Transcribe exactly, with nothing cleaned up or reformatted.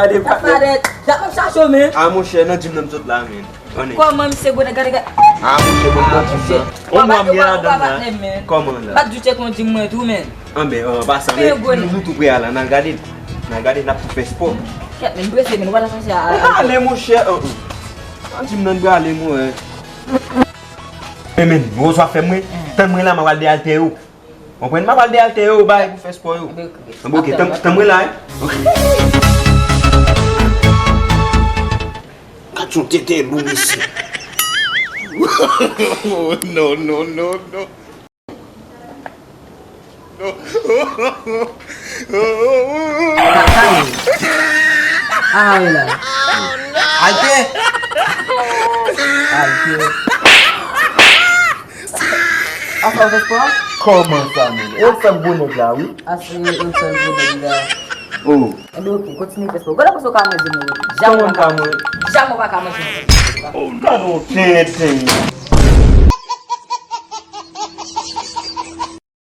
Gade, patnè. Patnè, dat m ap chache w, men. A, monchè, nan gym nan m sot la, men. Kòman misye gwo nèg, gade, gade. A, monchè, bon, nan gym nan. On mwa m gen ladan la. Kòman la? Bat djoutche kon gym mwen tou, men. Anben, an pasan, men, nou, nou tou pre a la, n al gade. N al gade, n ap tou fè spò. Kèt, men, m prese, men, nou pa nan sanse a. Ale, monchè. Nan gym nan, n prale, mwen. Men, men, ou swa fè mwen. Tann mwen la, m ap al de altè yo. Konprann? M ap al de altè yo, bay pou fè spò yo. Anben, oke. Anben, oke. Tann, tann mwen la, wi. Gad yon tete lou, mesye. No, no, no, no. Sa ye? Sa ye la? Alte! Alte! Asa w fè spò a? Kòman sa, men? E ou k fè m gwo nèg la, wi. Asa e ou k fè m gwo nèg la. Oh. Enben, oke, kontinye fè spò. Gade panse w ka manje mwen. Kòman m ka manje? Jamè w pa ka manje mwen. Oh, non, non, tenten.